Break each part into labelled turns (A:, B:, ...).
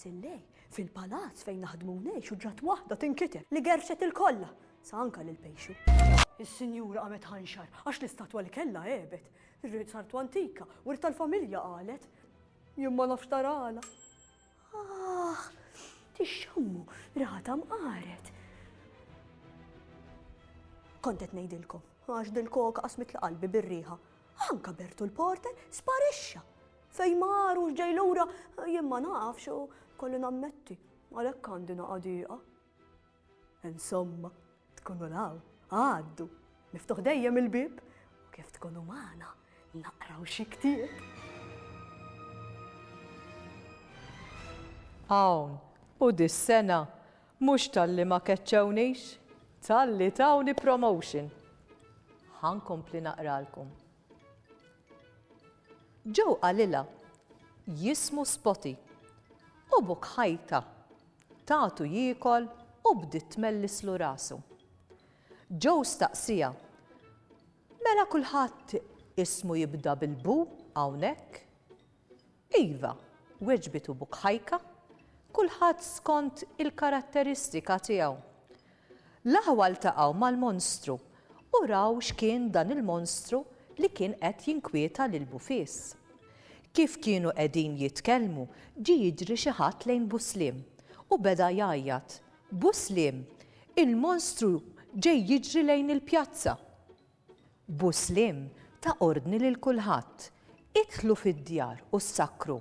A: Sillej, fil-palazz fejn naħdmu u ngħixu ġrat waħda tinkiteb li gerfxet il-kollha, sa anka lil Pejxu. Is-sinjura qamet ħanxar għax l-istatwa li kellha għebet. Irrid sartu antika, wirt tal-familja qalet. Jien ma nafx tarala. Ah, tixxammu, riħa mqaret. Kont qed ngħidilkom, għax dil-koka qasmitli qalbi bir-riħa. Anka Bertu l-porter sparixxa. Fejn mar u x'ġej lura jien ma nafx u kolli nammetti, għalhekk għandi naqa' dieqa. Insomma, tkunu law, għaddu, miftuħ dejjem il-bieb u kif tkunu magħna naqraw xi ktieb.
B: Hawn, u dis-sena mhux talli ma keċċewnix, talli tawni promotion. Ħa nkompli naqralkom. Joe qalilha, Jismu Spotty. U bukħajta tatu jiekol u bdiet tmellislu rasu. Joe staqsieha, Mela kulħadd ismu jibda bil-Bu hawnhekk? Iva, weġbitu Bukħajka, kulħadd skont il-karatteristika tiegħu. L-aħwa ltaqgħu mal-monstru u raw x'kien dan il-monstru li kien qed jinkwieta lil Bufies. Kif kienu qegħdin jitkellmu, ġie jiġri xi ħadd lejn Busliem u beda jgħajjat, Busliem, il-monstru ġej jiġri lejn il-pjazza! Buslim ta ordni lil kulħadd, Idħlu fid-djar u ssakkru.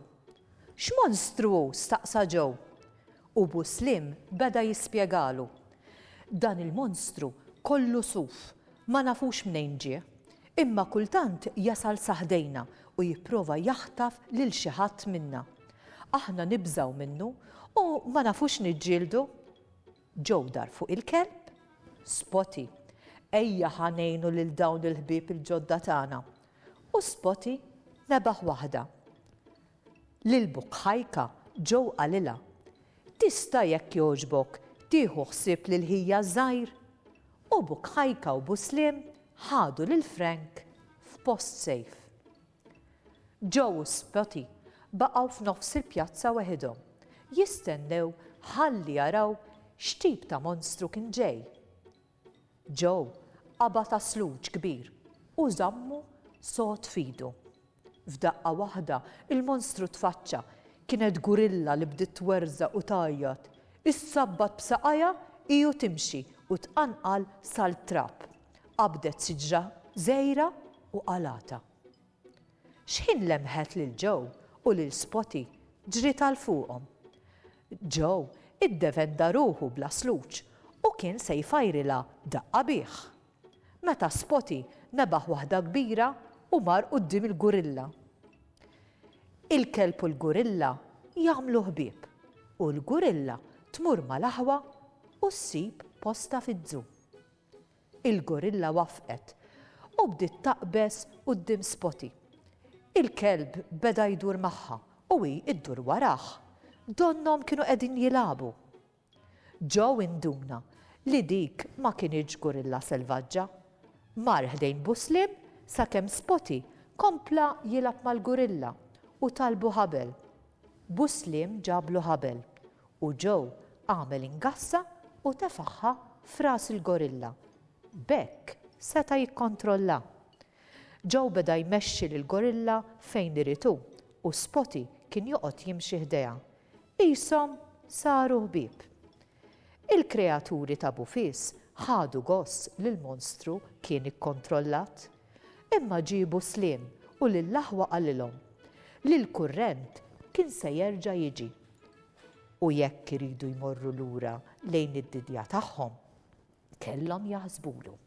B: X'monstru hu? staqsa Joe. U Buslim beda jispjegalu. Dan il-monstru kollu suf, ma nafux mnejn ġie. Imma kultant jasal sa ħdejna u jipprova jaħtaf lil xi ħadd minna. Aħna nibżgħu minnu u ma nafux niġġieldu. Joe dar fuq il-kelb, Spotty, ejja ħa ngħinu lil dawn il-ħbieb il-ġodda tagħna. U Spotty nebaħ waħda. Lil Bukħajka Joe qalilha, Tista' jekk jogħġbok tieħu ħsieb lil ħija ż-żgħir? U Bukħajka u Busliem ħadu lil Frank f'post safe. Joe u Spotty baqgħu f'nofs il-pjazza weħidhom, jistennew ħalli jaraw x'tip ta' monstru kien ġej. Joe qabad għasluġ kbir u żammu sod f'idu. F'daqqa waħda, il-monstru tfaċċa. Kienet gurilla li bdiet twerżaq u tgħajjat. Issabbat b'saqajha hi u timxi u tqanqal salt trab. Qabdet siġra żgħira u qalgħatha. X'ħin lemħet lil Joe u lil Spotty ġriet għal fuqhom. Joe iddefenda ruħu bla sluġ u kien se jfajrilha daqqa bih. Meta Spotty nebaħ waħda kbira u mar quddiem il-gurilla. Il-kelb u l-gurilla jagħmlu ħbieb u l-gurilla tmur mal-aħwa u ssib postha fiz-zoo. Il-gorilla wafqet u bdiet taqbeż quddiem Spotty. Il-kelb beda jdur magħha u hi ddur warah. Donnhom kienu qegħdin jilagħbu. Joe induna li dik ma kinitx gorilla selvaġġa. Mar ħdejn Buslim sakemm Spotty kompla jilgħab mal-gorilla u talbu ħabel. Buslim ġablu ħabel u Joe għamel ingassa u tefagħha f'ras il-gorilla. B'hekk seta' jikkontrollha. Joe beda jmexxi lill-gorilla fejn irid hu u Spotty kien joqgħod jimxi ħdejha. Qishom saru ħbieb. Il-kreaturi ta' Bufis ħadu gost li l-monstru kien ikkontrollat. Imma ġiebu sliem u lill-aħwa qalilhom li l-kurrent kien se jerġa' jiġi u jekk iridu jmorru lura lejn id-didja tagħhom, kellhom jaħsbulu.